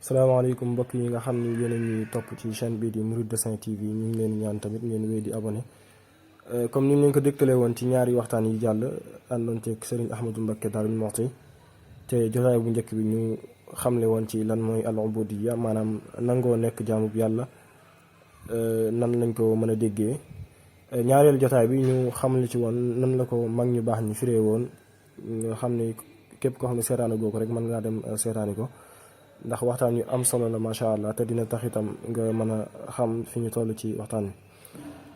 salaamaaleykum mbokk yi nga xam ni yéen a ñuy topp ci chaîne bii di Mourides de Saint TV ñu ngi leen ñaan tamit ngeen wéy di abonné comme ni ñu leen ko dégtalee woon ci ñaari waxtaan yi jàll àndoon ceeg Serigne Ahmadou Mbacké Darou Mouhty te jotaay bu njëkk bi ñu xamle woon ci lan mooy al ubudiyya maanaam nangoo nekk jaamub yàlla nan lañ ko mën a déggee. ñaareelu jotaay bi ñu xamle ci woon nan la ko mag ñu baax ñu firee woon nga xam ne képp koo xam ne seetaane goo ko rek mën ngaa dem seetaani ko ndax waxtaan yu am solo la macha allah te dina tax itam nga mën a xam fi ñu toll ci waxtaan wi.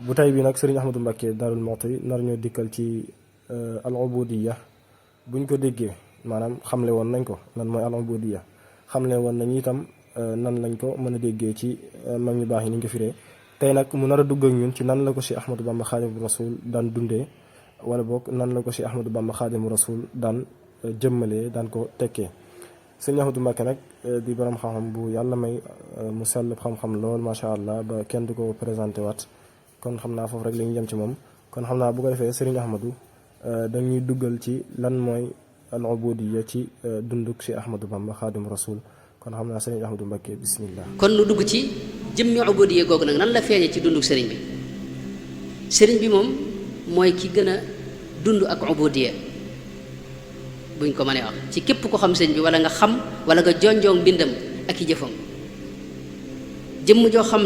bu tey bi nag Serigne Ahmadou Mbacké Darou Mouhty nar ñoo dikkal ci al ubudiyya buñ ko déggee maanaam xamle woon nañ ko lan mooy al ubudiyya xamle woon nañ itam nan lañ ko mën a déggee ci mag ñu baax yi ni ñu ko firee. tey nag mu nar a dugg ak ñun ci nan la ko si Ahmadou Bamba Xaadimu Rasuul daan dundee wala boog nan la ko si Ahmadou Bamba Xaadimu Rasuul daan jëmmalee daan ko tekkee. sëñ Ahmadou Mbacké nag di borom xam-xam bu yàlla may mu sell xam-xam lool macha allah ba kenn du ko présenté waat kon xam naa foofu rek la ñuy jëm ci moom kon xam naa bu ko defee sëriñ Ahmadou dañuy duggal ci lan mooy al ubudiyya ci dunduk si Ahmadou Bamba Xaadimu Rasuul kon xam naa sëriñ Ahmadou Mbacké bismillah. kon nu dugg ci jëmmi ubudiyya googu nag nan la feeñee ci dunduk sëriñ bi sëriñ bi moom mooy ki gën a dund ak ubudiyya buñ ko mënee wax ci képp ko xam sëñ bi wala nga xam wala nga jonjoog mbindam ak i jëfam jëmm joo xam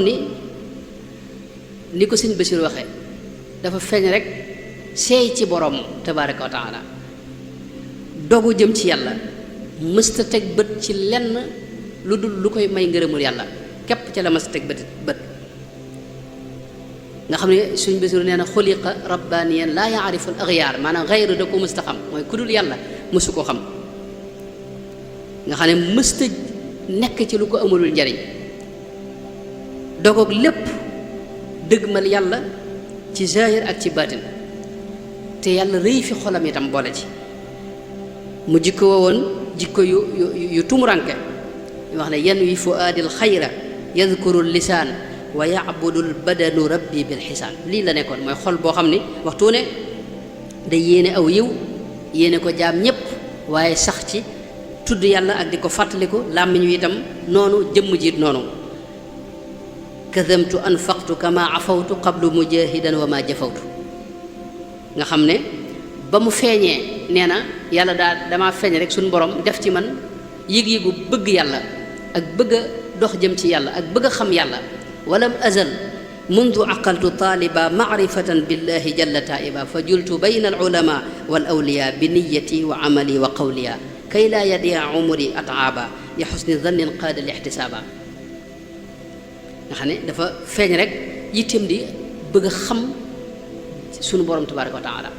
ni ko sëñ Basiru waxee dafa feeñ rek seey ci borom tabaraka wa taala dogu jëm ci yàlla mësta teg bët ci lenn lu dul lu koy may ngërëmul yàlla képp ca la mësta teg bët nga xam ne suñ Basiru nee na xuliqa rabbaniyan laa yaarifu al axyaar maanaam xayru da ko mësta xam mooy ku dul yàlla mësu ko xam nga xam ne mësta nekk ci lu ko amulul njariñ dogoog lépp dëgmal yàlla ci zahir ak ci baatin te yàlla rëy fi xolam itam boole ci mu jikko woon jikko yu tumuranke yu wax ne yan wi fuaadil xayra yadkuru lisaan wa yabudul badanu rabbi bil xisaan lii la nekkoon mooy xol boo xam ni waxtu ne day yéene aw yiw yéene ko jaam ñépp waaye sax ci tudd yàlla ak di ko fàttaliku làmmiñ wi itam noonu jëmm jiit noonu kadamtu anfaqtu kama afawtu qablu mujahidan wa ma jafawtu nga xam ne ba mu feeñee nee na yàlla dama feeñ rek suñu borom def ci man yëg-yëgu bëgg yàlla ak bëgg a dox jëm ci yàlla ak bëgg a xam yàlla walam azal mundu aqaltu taaliba maarifatan billahi jalla taiba fa jultu bayna al ulama wal awliya bi niyati wa amali wa qawliya kay laa yadia umri ataaba li xusni zannin qaada li ixtisaaba nga xam ne dafa feeñ rek yittem di bëgg a xam sunu borom tabaraka wa taala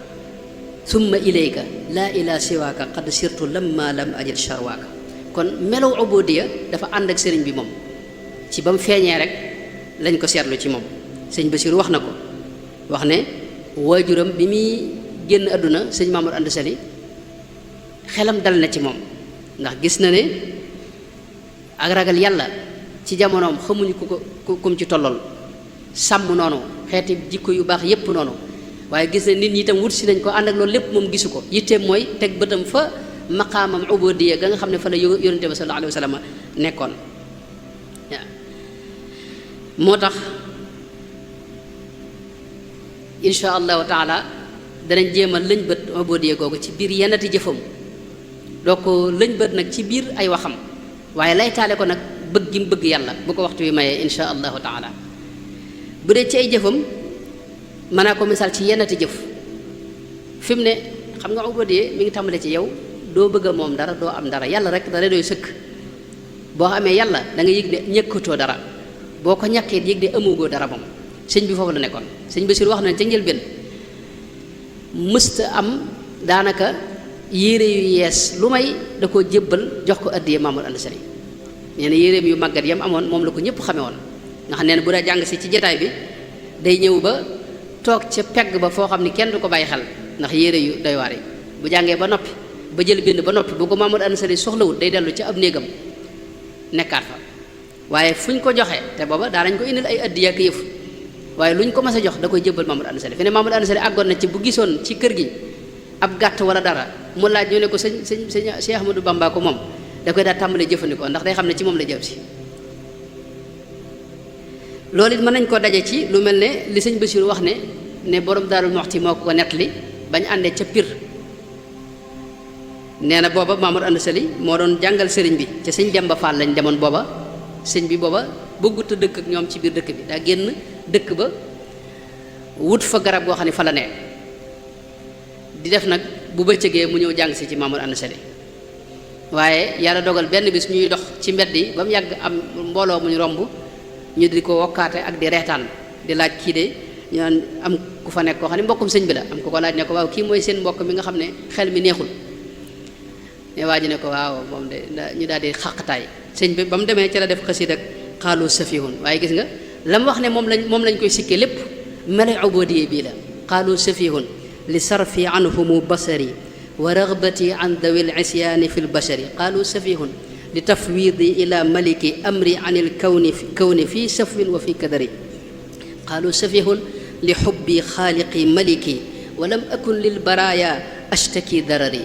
summa ilayka laa ila siwaaka qad sirtu lamma lam ajid sharwaaka kon melaw ubudiyya dafa ànd ak sëriñ bi moom ci ba mu feeñee rek lañ ko seetlu ci moom sëñ Basiru wax na ko wax ne waajuram bi muy génn àdduna sëñ Mamadou Anta Sali xelam dal na ci moom ndax gis na ne ak ragal yàlla ci jamonoom xamuñu ku kum ci tollool sàmm noonu xeeti jikko yu baax yépp noonu waaye gis na nit ñi itam wut si nañ ko ànd ak loolu lépp moom gisu ko yitteem mooy teg bëtam fa maqaamam ubudiyya ga nga xam ne fa la yonente ba sallallahu alayhi wa sallam nekkoon waaw moo tax insha allahu taala danañ jéem a lëñ bët ubudiyya googu ci biir yenati jëfam doo ko lëñ bët nag ci biir ay waxam waaye lay taale ko nag bëgg gi mu bëgg yàlla bu ko waxtu wi mayee insha allahu taala bu dee ci ay jëfam mën naa ko misaal ci yenati jëf fi mu ne xam nga ubudiyya mi ngi tàmbale ci yow doo bëgg a moom dara doo am dara yàlla rek dara doy sëkk boo amee yàlla da nga yëg ne ñëkkatoo dara boo ko ñàkkee yëg de amugoo dara moom sëñ bi foofu la nekkoon sëñ Basiru wax na ca njëlbéen mësta am daanaka yére yu yees lu may da koo jébbal jox ko addiya Mamadou Anta Sali nee na yéreem yu màggat yam amoon moom la ko ñëpp xame woon nga xam ne bu daa jàng si ci jataay bi day ñëw ba toog ca pegg ba foo xam ni kenn du ko bàyyi xel ndax yére yu doy waar yi bu jàngee ba noppi ba jël bind ba noppi bu ko Mamadou Anta Sali soxlawut day dellu ca ab néegam nekkaat fa waaye fu ñu ko joxee te booba daa nañ ko indil ay addiya ak yëf waaye lu ñu ko mas a jox da koy jëbbal Mamadou Anta Sali fi ne Mamadou Anta Sali àggoon na ci bu gisoon ci kër gi ab gàtt wala dara mu laaj ñu ne ko sëñ Cheikh Ahmadou Bamba ko moom da koy daal tàmbalee jëfandikoo ndax day xam ne ci moom la jëm si. loolu it mën nañ koo daje ci lu mel ne li sëñ Basiru wax ne borom Daarul Muxti moo ko nettali bañ àndee ca Pire. nee na booba Mamour Anta Sali moo doon jàngal sëriñ bi ca sëñ Demba Fall lañ demoon booba sëñ bi booba bëggut a dëkk ak ñoom ci biir dëkk bi daa génn dëkk ba wut fa garab goo xam ne fa la ne di def nag bu bëccëgee mu ñëw jàng si ci Mamour Anta Sali waaye yàlla dogal benn bis ñuy dox ci mbedd yi ba mu yàgg am mbooloo muñ romb ñu di ko wokkaate ak di reetaan di laaj kii de ñu naan am ku fa nekk koo xam ne mbokkum sëñ bi la am ku ko laaj ne ko waaw kii mooy seen mbokk mi nga xam ne xel mi neexul ne waa ji ne ko waaw moom de ñu daal di xàqtaay sëñ bi ba mu demee ci la def xasiid ak xaalu safihun waaye gis nga la mu wax ne moom lañ koy sikkee lépp mele ubudiyee bii la xaalu safihun li sarfi anhumu basari wa ragbati an dawil isyaani fi lbashari qaalu safihun li tafwidi ila maliki amri an il kawni fi safwin wa fi kadari qaalu safihun li xubbi xaaliqi maliki wa lam akun lil baraya ashtaki darari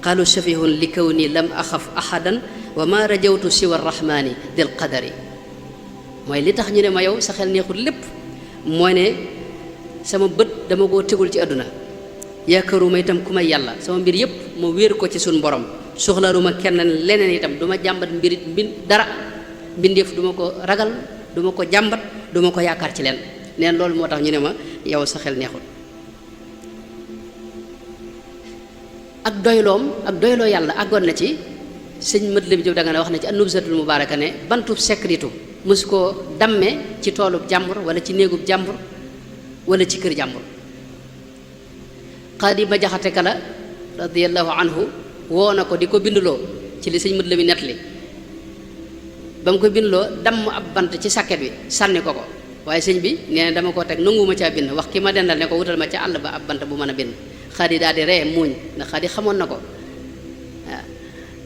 qaalu safihun li kawni lam axaf ahadan wa ma rajawtu siwa arrahmani dil qadari mooy li tax ñu ne ma yow sa xel neexul lépp mooy ne sama bët dama koo tegul ci àdduna yaakaaruma itam ku may yàlla sama mbir yëpp ma wéer ko ci suñ borom soxlaruma kenn leneen itam du ma jàmbat mbirit dara mbindeef du ma ko ragal du ma ko jàmbat du ma ko yaakaar ci leen neen loolu moo tax ñu ne ma yow sa xel neexul ak doyloo yàlla àggoon na ci sëñ mët la bi jóg da nga ne wax na ci an-nubzatul mubaaraka ne bantub sekritu mosu koo damme ci toolub jàmbur wala ci néegub jàmbur wala ci kër jàmbur xaadi ma jaxate kala radiyallahu anhu woo na ko di ko binduloo ci li sëñ mët la bi nettali ba mu ko binduloo damm ab bant ci sàkket bi sànni ko waaye sëñ bi nee na dama koo teg nanguwuma caa bind wax ki ma dendal ne ko wutal ma ca àll ba ab bant bu mën a bind xaadi daal di ree muuñ ndax xaadi xamoon na ko waaw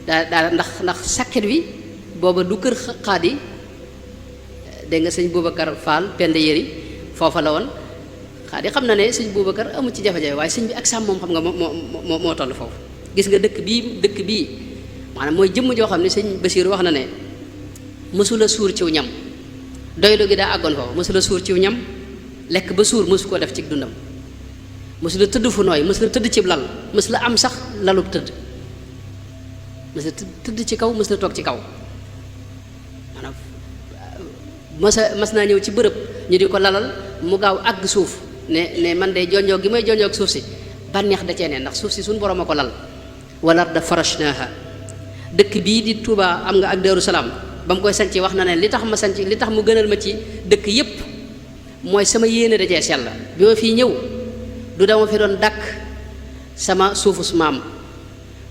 daa ndax sàkket wi booba du kër xaadi dégg nga sëñ Boubacar Fall pend yëri foofa la woon xaadi xam na ne sëñ Boubacar amu ci jafe-jafe waaye sëñ bi ak sàmm moom xam nga moo toll foofu gis nga dëkk bii maanaam mooy jëmm joo xam ne sëñ Basiiru wax na ne mësula suur ciw ñam doylu gi daa àggoon foofu mësula suur ciw ñam lekk ba suur mësu koo def ci dundam mësula tëdd fu nooy mësula tëdd ci lal mësula am sax lalub tëdd mësula tëdd ci kaw mësula toog ci kaw maanaam mas naa ñëw ci bërëb ñu di ko lalal mu gaaw àgg suuf ne man de jonjoog gi may jonjoog suuf si bànneex da cee ne ndax suuf si suñu borom a ko lal wal arda farashnaaha dëkk bii di Touba am nga ak Daaru Salaam ba mu koy sanc wax na ne li tax mu gënal ma ci dëkk yépp mooy sama yéene da cee sell bi ma fii ñëw du dama fi doon dàkk sama suufus maam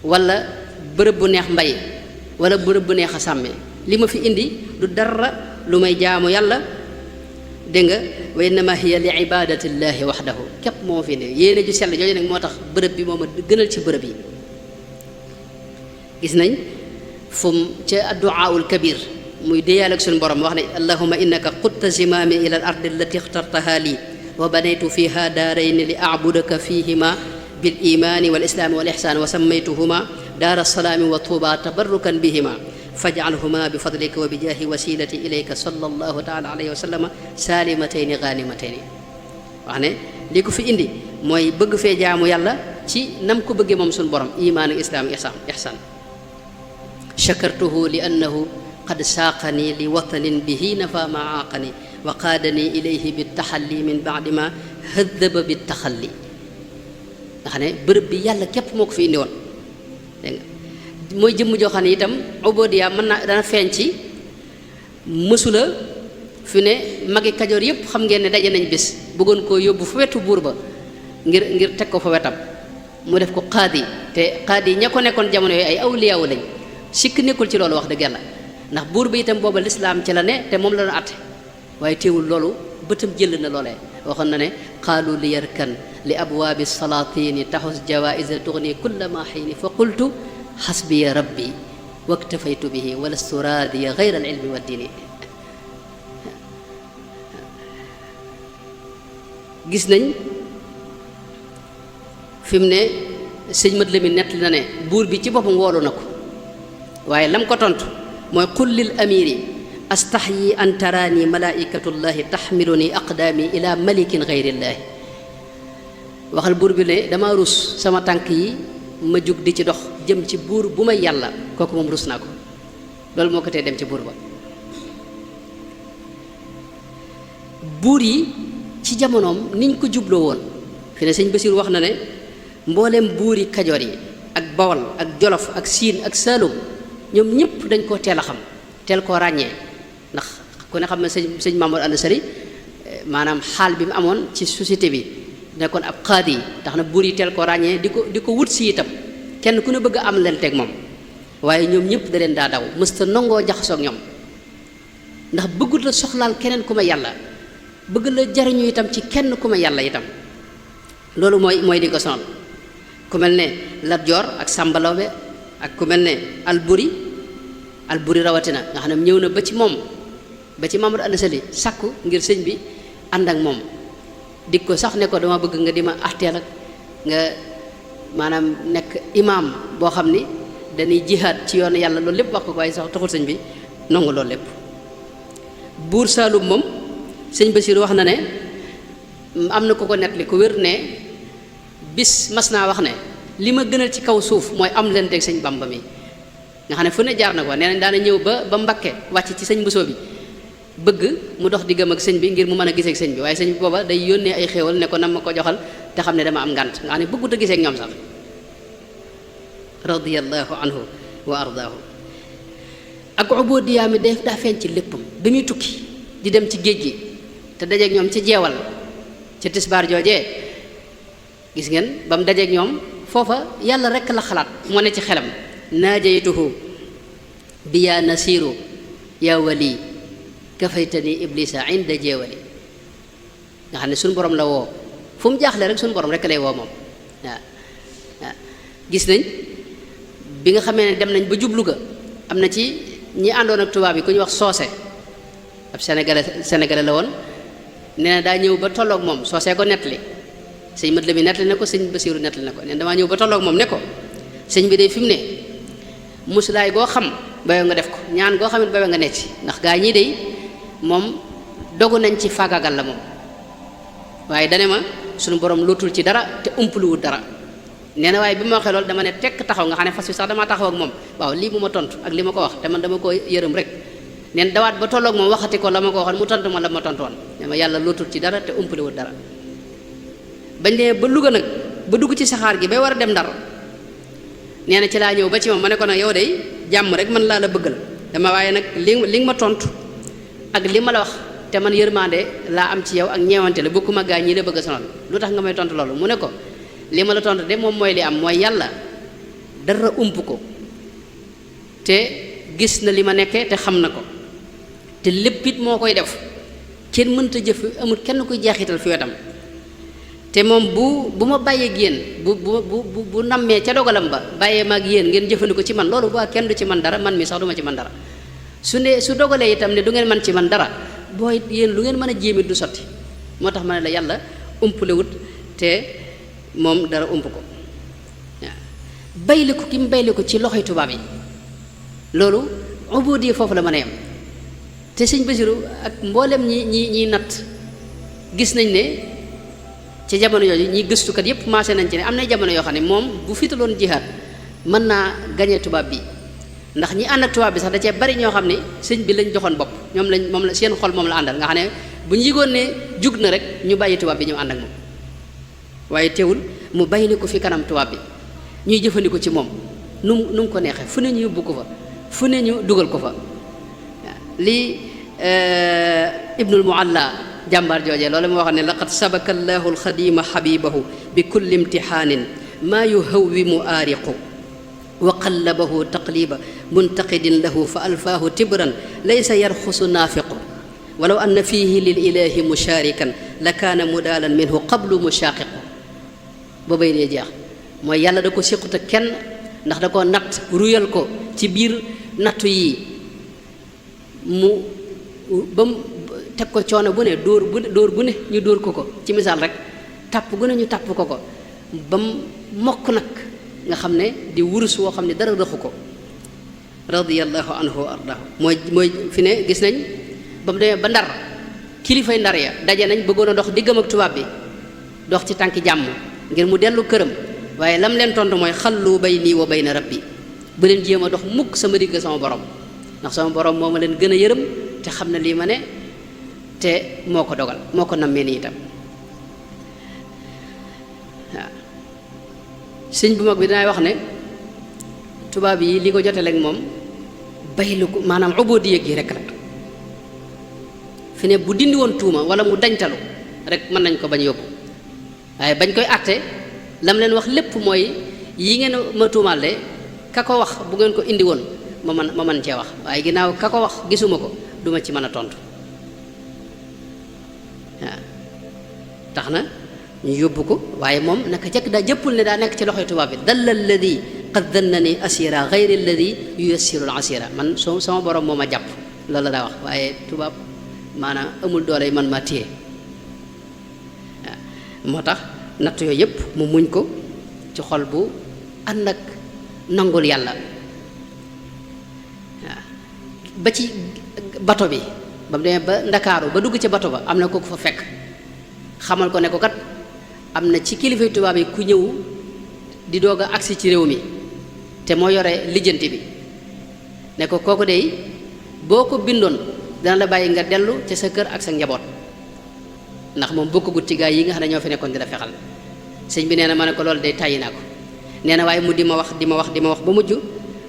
wala bërëb bu neex mbay wala bërëb bu neex a sàmme li ma fi indi du dara lu may jaamu yàlla dégg nga wa innama hiya li ibadatillahi waxdahu képp moo fi ne yéene ju sell jooju nag moo tax bërëb bi moo ma gënal ci bërëb yi gis nañ fu mu ca adduaaul kabir muy déyaal ak suñu borom wax ne allahuma innaka qutta zimaami ila al ardi allati ixtartaha lii wa banaytu fiha daarayni li acbudaka fihima bil imaani wal islaami wal ixsaan wa sammaytuhuma daara salaami wa tuuba tabarrukan bihima fajcalhuma bi fadlika wa bi jaahi wasilati ilayka sallallahu taala alayhi wa sallama saalimatayni gaanimatayni wax ne li ko fi indi mooy bëgg fee jaamu yàlla ci nam ko bëggee moom suñu borom imaan ak islaam ixsaan shakartuhu li annahu qad saaqani li watanin bihi nafa ma aaqani wa qaadani ilayhi bittaxalli min baadi ma haddaba bittaxalli nga xam ne bërëb bi yàlla képp moo ko fi indi woon dégg nga mooy jëmm joo xam ne itam ubodiya mën na dana feeñ ci mësula fi ne magi kajoor yépp xam ngeen ne daje nañ bis bëggoon koo yóbbu fa wetu buur ba ngir teg ko fa wetam mu def ko qaadi te qaadi ña ko nekkoon jamono yooyu ay awliyaawu lañ sikk nekkul ci loolu wax dëgg yàlla ndax buur bi itam booba lislaam ci la ne te moom la doon atte waaye teewul loolu bëtam jël na loolee waxoon na ne qaalu li yarkan li abwaabi salaatini taxus jawaïsa tugni kulla ma xiini fa qultu xasbiya rabbi waktafaytu bihi walastu raadiya gayra al ilmi wa diini gis nañ fi mu ne sëñ mat la mi nett na ne buur bi ci boppam woolu na ko waaye lam ko tontu mooy qul lil amiri astahyi an taraani malaikatullahi taxmiluni aqdaami ila malikin gayrillaahi waxal buur bi ne dama rus sama tànk yi ma jug di ci dox jëm ci buur bu may yàlla kooku moom rus naa ko loolu moo ko tee dem ci buur ba. buur yi ci jamonoom niñ ko jubloo woon fi ne sëñ Basiir wax na ne mboolem buuri kajoor yi ak bawol ak jolof ak siin ak saalum ñoom ñëpp dañ koo teel a xam teel koo ràññee ndax ku ne xam ne sëñ Mamour Anta Sali maanaam xaal bi mu amoon ci société bi nekkoon ab qaadi tax na buur yi teel koo ràññee di ko wut si itam kenn ku ne bëgg a am leen teg moom waaye ñoom ñëpp da leen daa daw mësta nangoo jaxasoog ñoom ndax bëggut la soxlaal keneen ku ma yàlla bëgg la jariñu itam ci kenn ku ma yàlla itam loolu mooy di ko sonal ku mel ne Lat Joor ak Sàmba Lawbe ak ku mel ne Alburi rawatina nga xam ne ñëw na ba ci moom ba ci Mamadou Anta Sali sàkku ngir sëñ bi ànd ak moom dig ko sax ne ko dama bëgg nga di ma arteel ak nga maanaam nekk imaam boo xam ni dañuy jihaad ci yoonu yàlla loolu lépp wax ko waaye sax taxul sëñ bi nangu loolu lépp. buur Saalum moom sëñ Basiir wax na ne am na ko nettali ku wér ne bis mas naa wax ne li ma gënal ci kaw suuf mooy am leen teg sëñ Bamba mi nga xam ne fu ne jaar na ko nee nañ daana ñëw ba Mbakke wàcc ci sëñ Bousso bi bëgg mu dox diggam ak sëñ bi ngir mu mën a gisee ak sëñ bi waaye sëñ bi booba day yónnee ay xéewal ne ko nam ma ko joxal te xam ne dama am ngànt nga xam ne bëggut a gisee ak ñoom sax radiyallahu anhu wa ardaahu. ak ubudiya mi daa feeñ ci léppam bi muy tukki di dem ci géej gi te dajeeg ñoom ci jeewal ci tisbaar joojee gis ngeen ba mu dajeeg ñoom foofa yàlla rekk la xalaat moo ne ci xelam naajaytuhu bi yaa nasiru yaa wali kafaytani iblisa inda jeewali nga xam ne suñu borom la woo fu mu jaaxle rek suñu borom rekk lay woo moom waaw gis nañ bi nga xamee ne dem nañ ba jublu ga am na ci ñi àndoon ak tubaab yi ku ñuy wax soose ab sénégalais la woon nee na daa ñëw ba tolloog moom soosee ko nettali sëñ mat la bi nettali na ko sëñ Basiiru nettali na ko nee damaa ñëw ba tolloog moom ne ko sëñ bi de fi mu ne musulaay goo xam bayoo nga def ko ñaan goo xam it bayoo nga nekk ci ndax gaa ñii de moom dogu nañ ci faagagal la moom waaye dane ma suñu borom lootul ci dara te umpluwul dara nee na waaye bi ma waxee loolu dama ne tekk taxaw nga xam ne fas wi sax damaa taxaw ak moom waaw lii mu ma tontu ak li ma ko wax te man dama ko yërëm rek neen dawaat ba tolloog moom waxati ko la ma ko waxoon mu tontu ma la ma tontu woon ne ma yàlla lootul ci dara te umpluwul dara bañ dee ba Louga nag ba dugg ci saxaar gi bay war a dem Ndar nee na ci laa ñëw ba ci moom ma ne ko nag yow de jàmm rek man laa la bëggal dama waaye nag li nga ma tontu ak li ma la wax te man yërmande laa am ci yow ak ñeewante la bokkuma gaa ñii la bëgg a sonal lu tax nga may tontu loolu mu ne ko li ma la tontu de moom mooy li am mooy yàlla dara ump ko te gis na li ma nekkee te xam na ko te lépp it moo koy def kenn mënta jëf amul kenn kuy jeexital fi wetam te moom bu ma bàyyee ak yéen bu nammee ca dogalam ba bàyyee ma ak yéen ngeen jëfandikoo ci man loolu ba kenn du ci man dara man mi sax du ma ci man dara su dogalee itam ne du ngeen man ci man dara booy yéen lu ngeen mën a jéemit du sotti moo tax ma ne la yàlla umpalewut te moom dara ump ko waaw bayli ko ki mu bayli ko ci loxoy tubaab yi loolu ubudi foofu la mën a yem te sëñ Basiru ak mboolem ñi natt gis nañ ne ci jamono yooyu ñi gëstukat yépp maase nañ ci ne am na jamono yoo xam ne moom bu fitaloon jihaad mën naa gañe tubaab bi ndax ñi ànd ak tubaab bi sax da cee bari ñoo xam ne sëñ bi lañ joxoon bopp moom la seen xol moom la àndal nga xam ne bu ñu yëgoon ne jug na rek ñu bàyyi tubaab bi ñëw ànd ak moom waaye teewul mu bàyyi ko fi kanam tubaab bi ñuy jëfandikoo ci moom nu mu ko neexee fu ne ñu yóbbu ko fa fu ne ñu dugal ko fa waaw lii Ibnul Mualla jàmbaar joojee loolu moo wax ne laqad sabaka allahu alxadima xabibahu bi kulli imtixaanin maa yuhawwimu aariqu wa qallabahu taqliba muntaqidin lahu fa alfaahu tibran laysa yarxusu naafiqu walaw anna fiihi lil ilahi mushaarikan la kaana mudaalan minhu qablu mushaaqiqu boobay dee jeex mooy yàlla da ko séqut ak kenn ndax da ko natt ruyal ko ci biir nattu yi mu ba mu teg ko coono bu ne dóor bu ne ñu dóor ko ci misaal rek tàpp gu ne ñu tàpp ko ba mu mokk nag nga xam ne di wurus woo xam ne dara rëxu ko radiyallahu anhu wa ardaahu mooy fi ne gis nañ ba mu demee ba Ndar kilifay Ndar ya daje nañ bëggoon a dox diggam ak tubaab bi dox ci tànki jàmm ngir mu dellu këram waaye lam leen tontu mooy xallu bayni wa bayna rabbi bu leen jéem a dox mukk sama digg sama borom ndax sama borom moo ma leen gën a yërëm te xam na lii ma ne te moo ko dogal moo ko nammee nii itam waaw sëñ bu mag bi dinaay wax ne tubaab yi li ko jotee ak moom baylu ko maanaam ubudiyya gi rek la fi ne bu dindi woon tuuma wala mu dañtalu rek mën nañ ko bañ yóbbu waaye bañ koy àtte lam leen wax lépp mooy yi ngeen ma tuumaal de ka ko wax bu ngeen ko indi woon ma mën cee wax waaye ginnaaw ka ko wax gisuma ko duma ci mën a tontu waaw tax na ñu yóbbu ko waaye moom naka jëkk daa jëppul ne daa nekk ci loxoy tubaab bi dalla alladi qad dannani asira gayri alladi yuyassiru al asira man sama borom moo ma jàpp loolu la daa wax waaye tubaab maanaam amul doole man maa téye waaw moo tax natt yooyu yëpp mu muñ ko ci xol bu ànd ak nangul yàlla waaw ba ci bato bi ba mu demee ba Ndakaaru ba dugg ci bato ba am na ko fa fekk xamal ko ne ko kat am na ci kilifay tubaab yi ku ñëw di doog a agsi ci réew mi te moo yore lijjanti bi ne ko kooku de boo ko bindoon dana la bàyyi nga dellu ci sa kër ak sa njaboot ndax moom bokkagut ci gaa yi nga xam ne ñoo fi nekkoon di la fexal sëñ bi nee na ma ne ko loolu day tàyyi naa ko nee na waaye mu di ma wax ba mujj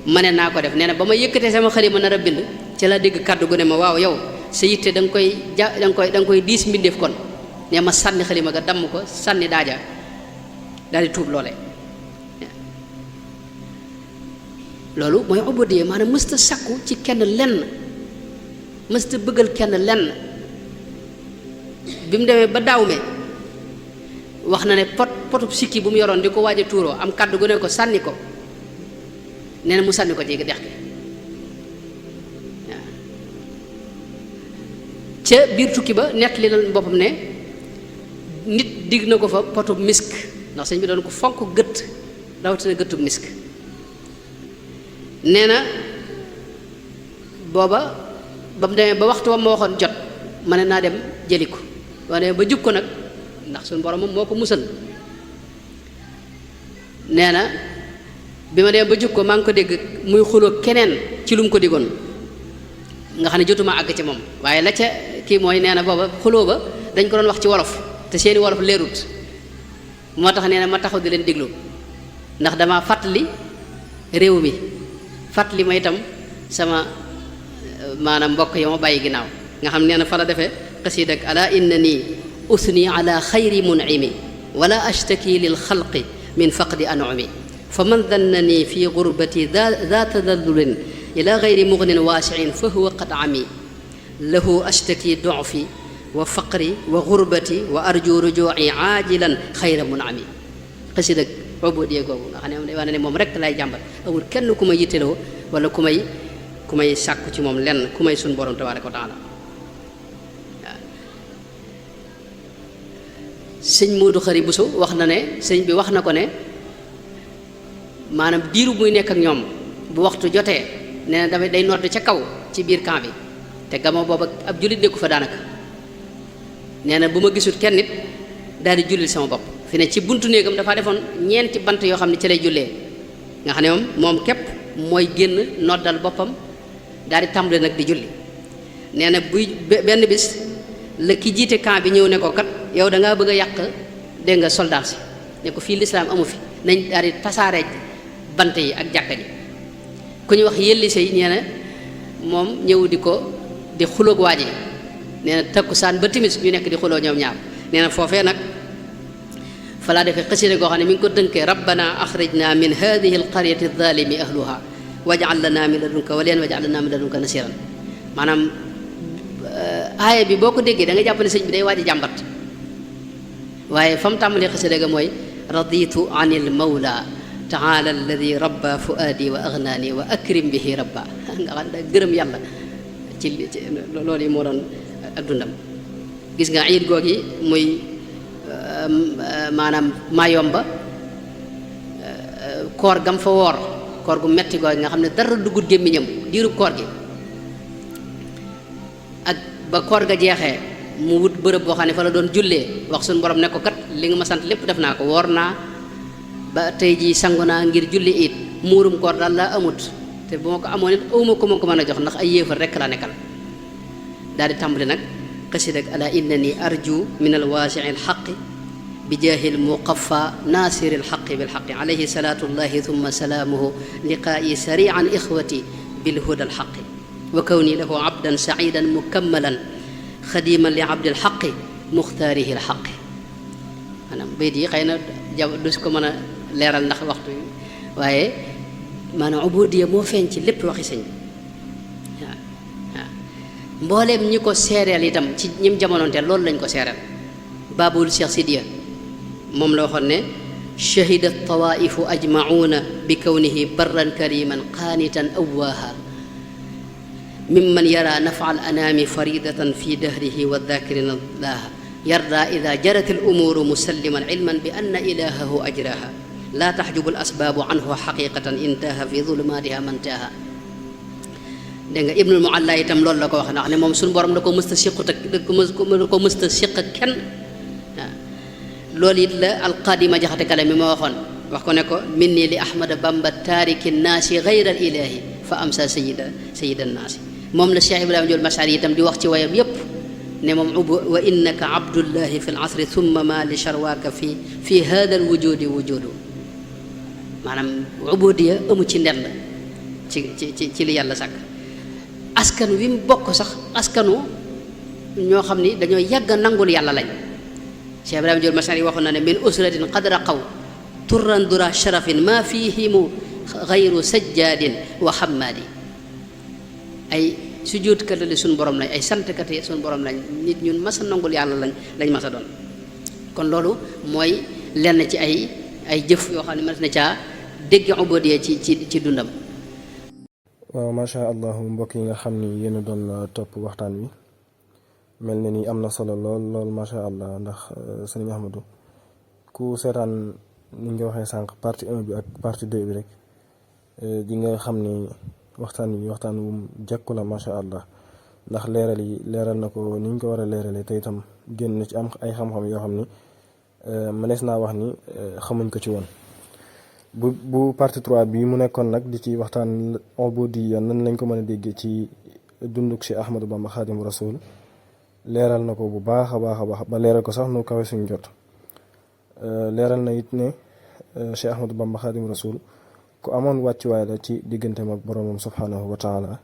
ma ne naa ko def nee na ba ma yëkkatee sama xalima nar a bind ci la dégg kàddu gu ne ma waaw yow sa yitte da nga koy diis mbindeef kon ne ma sànni xalima ga damm ko sànni daaja daal di tuub loole loolu mooy ubudiyya maanaam mësta sakku ci kenn lenn mësta bëggal kenn lenn bi mu demee ba daaw me wax na ne potub sikki bu mu yoroon di ko waaj a tuuroo am kàddu gu ne ko sànni ko nee na mu sànni ko ci dex gi waaw ca biir tukki ba nett li la boppam ne nit digg na ko fa potub misk ndax sëñ bi doon ko fonk gëtt rawatina gëttub misk nee na booba ba mu demee ba waxtu wa ma waxoon jot ma ne naa dem jëli ko wane ba jub ko nag ndax suñu borom moom moo ko musal nee na bi ma demee ba jub ko maa ngi ko dégg muy xuloo keneen ci lu mu ko diggoon nga xam ne jotuma àgg ci moom waaye la ca kii mooy nee na booba xuloo ba dañ ko doon wax ci wolof te seeni wolof leerut moo tax nee na ma taxaw di leen déglu ndax dama fàttali réew mi fàttali ma itam sama maanaam mbokk yi ma bàyyi ginnaaw nga xam nee na fa la defee xasiid ak ala innani usni ala xayri mun'imi wala ashtaki lil xalqi min faqdi an'umi fa man dannani fi gurbati daa tadallulin ila gayri mugnin waasiin fa huwa qad ami lahu ashtaki du'fi wa faqri wa gurbati wa arju ruju'i aajilan xayra mun'ami xasiid ak ubudiyya googu nga xam ne moom day wax ne moom rek lay jàmbat amul kenn ku may yitteloo wala ku may sàkku ci moom lenn ku may suñ borom tabaaraka wa taala waaw sëñ Moodu Xari Buso wax na ne sëñ bi wax na ko ne maanaam diiru muy nekk ak ñoom bu waxtu jotee nee na damay day nodd ca kaw ci biir camp bi te gamo booba ab jullit nekku fa daanaka nee na bu ma gisul kenn nit daal di jullil sama bopp fi ne ci buntu néegam dafa defoon ñeenti bant yoo xam ne ci lay jullee nga xam ne moom képp mooy génn noddal boppam daal di tàmbale nag di julli nee na buy benn bis la ki jiite camp bi ñëw ne ko kat yow da ngaa bëgg a yàq dégg nga soldat si ne ko fii lislaam amu fi nañ daal di tasaare bant yi ak jàkka ji ku ñu wax yëlli sey nee na moom ñëw di xuloog waa ji nee na takkusaan ba timis ñu nekk di xuloo ñoom ñaar nee na foofee nag fa laa defee xasida goo xam ne mi ngi ko dënkee rabbana axrijna min hadihi alqaryati adh-dhalimi ahluha waj'al lana min ladunka waliyan waj'al lana min ladunka nasiran maanaam aaya bi boo ko déggee da nga jàpp ne sëñ bi day waaj a jàmbat waaye fa mu tàmbalee xasida ga mooy raditu anil mawla taala alladi rabba fuaadi wa agnaani wa akrim bihi rabba nga xam ne gërëm yàlla ci loolu yi moo doon ak dundam gis nga iid googi muy maanaam Mayomba koor gam fa woor koor gu metti googu nga xam ne dara duggut gémmiñam diirub koor gi ak ba koor ga jeexee mu wut bërëb boo xam ne fa la doon jullee wax suñu borom ne ko kat li nga ma sant lépp def naa ko woor naa ba tey jii sangu naa ngir julli it muurum koor daal laa amut te bu ma ko amoon it awma ko ma ko mën a jox ndax ay yéefar rekk laa nekkal daal di tàmbali nag xasida ak ala innani arju min alwaasii alxaqi bi jaahil muqaffa naasiri alxaqi bilxaqi alayhi salaatullahi thumma salaamuhu liqaa'i sarian ixwati bilhuda alxaqi wa kawni lahu abdan saidan mukammalan xadiman li abdil xaqi muxtaarihi alxaqi maanaam bayt yi xëy na du ko mën a leeral ndax waxtu yi waaye maanaam ubudiya moo feeñ ci lépp waxi sëñ waaw waaw mbooleem ñi ko seereel itam ci ñim jamonoonte loolu lañ ko seereel baabul Cheikh Sidiya moom la waxoon ne shahida tawaifu ajmauna bi kawnihi barran kariman qaanitan awwaaha mimman yara nafa al anaami faridatan fi dahrihi wa dhakirina laaha yarda ida jarat al umuru musalliman ilman bi anna ilahahu ajraha laa taxjubu al asbaabu anhu xaqiqatan intaha fi zulumaatiha mantaha dégg nga Ibnul Mualla itam loolu la ko wax ndax ne moom suñu borom da ko mësta siqut ak da ko mësta siq ak kenn waaw loolu it la alqaadima jaxate kala mi ma waxoon wax ko ne ko minni li ahmada bamba taariki naasi gayra al ilahi fa amsa sayida naasi moom la Cheikh Ibrahima Ndiol Mashari itam di wax ci wayam yépp ne moom wa innaka abdullahi fi l asri thumma ma li charwaaka fi hada al wujudi wujudu maanaam ubudiya amu ci ndell ci li yàlla sàkk askan wi mu bokk sax askanu ñoo xam ni dañoo yàgg a nangul yàlla lañ Cheikh Ibrahima Ndiol Mashari waxoon na ne min usratin qad raqaw turran dura sharafin ma fihimu gayru sajjaadin wa xammaadi ay sujjóotkat li suñu borom lañ ay santkat yi suñu borom lañ nit ñun mas a nangul yàlla lañ mas a doon kon loolu mooy lenn ci ay jëf yoo xam ne mas na caa dégg ubudiya ci dundam. waaw macha allah mbokk yi nga xam ni yéen a doon topp waxtaan wi mel na ni am na solo lool macha allah ndax sëriñ Ahmadou ku seetaan ni nga waxee sànq partie 1 bi ak partie 2 bi rek di nga xam ni waxtaan wu jekku la macha allah ndax leeral na ko ni ñu ko war a leeralee te itam génn na ci am ay xam-xam yoo xam ni mënees naa wax ni xamuñ ko ci woon. bu partie 3 bi mu nekkoon nag di ci waxtaan ubudiya nan lañ ko mën a déggee ci dunduk si Ahmadou Bamba Xaadimu Rasuul leeral na ko bu baax a baax ba leeral ko sax nu kawe suñ jot leeral na it ne Cheikh Ahmadou Bamba Xaadimu Rasuul ku amoon wàccuwaay la ci digganteem ak boromam subhanahu wa taala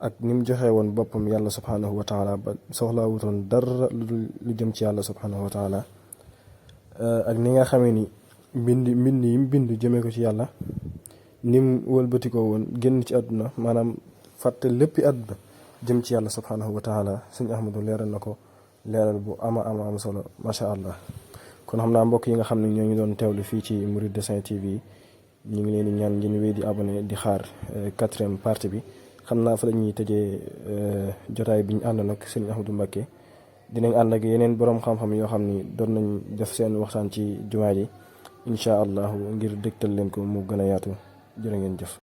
ak ni mu joxe woon boppam yàlla subhanahu wa taala ba soxlaa wutoon dara lu jëm ci yàlla subhanahu wa taala ak ni nga xamee ni mbind yi mu bind jëmee ko ci yàlla ni mu wëlbatikoo woon génn ci àdduna maanaam fàtte léppi àdduna jëm ci yàlla subhanahu wa taala sëñ Ahmadou leeral na ko leeral bu ama solo macha allah kon xam naa mbokk yi nga xam ne ñoo ngi doon teewlu fii ci Mouride Saint TV ñu ngi leen di ñaan ngeen wéy di abonné di xaar 4e partie bi xam naa fa la ñuy tëjee jotaay bi ñu àndoon ak sëñ Ahmadou Mbacké dinañ ànd ak yeneen borom xam-xam yoo xam ni doon nañ def seen waxtaan ci jumaa ji incha allah ngir dégtal leen ko mu gën a yaatu jërë ngeen jëf.